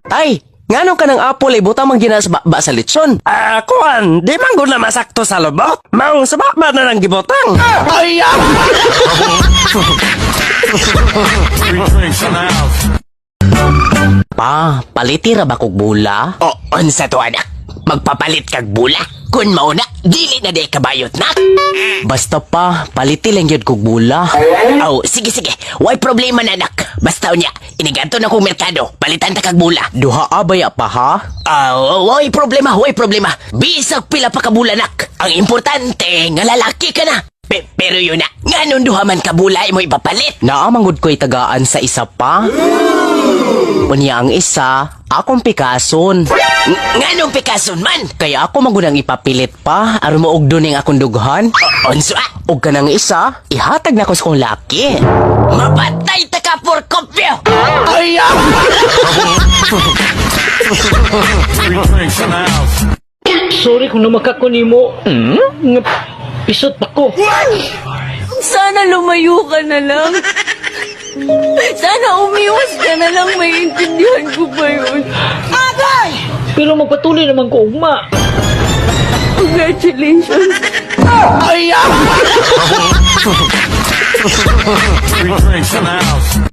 Tay, nganong kanang apple ibutang man gina sa baba sa litson? Ah, kuan, di man gud na masakto sa lubot. Maong sa baba na lang gibutang. Ay, ah! Three drinks in the house. Pa, paliti ra ba kog bula? O, unsa to, anak? Magpapalit kag bula? Kun mauna, dili na di kabayot nak. Basta pa, paliti lang gyud kog bula. Aw, sige sige, way problema na, anak. Basta unya, inigadto na kong merkado, palitan ta kag bula. Duha abaya pa ha? Aw, way problema, way problema. Bisag pila pa ka bula, nak. Ang importante, nga lalaki ka na. Pero yun na, nganon duha man ka bula mo ipapalit? Naa man gud ko'y tagaan sa isa pa. Unya ang isa, akong pikason. Nganong pikason man? Kaya ako magunang ipapilit pa, aron maugdo ning akong dughan. Unsa? Og kanang isa, ihatag na ko sa kong laki. Mapatay ta ka por kopyo! Ay, ah! Three drinks in the house. Sorry kung namakak ko nimo. Nga, pisot pa ko. Sana lumayo ka na lang. Sana umiwas ka na lang, maiintindihan ko pa yun. Pero magpatuloy naman ko ugma. Congratulations. Ay, ah! Three drinks in the house.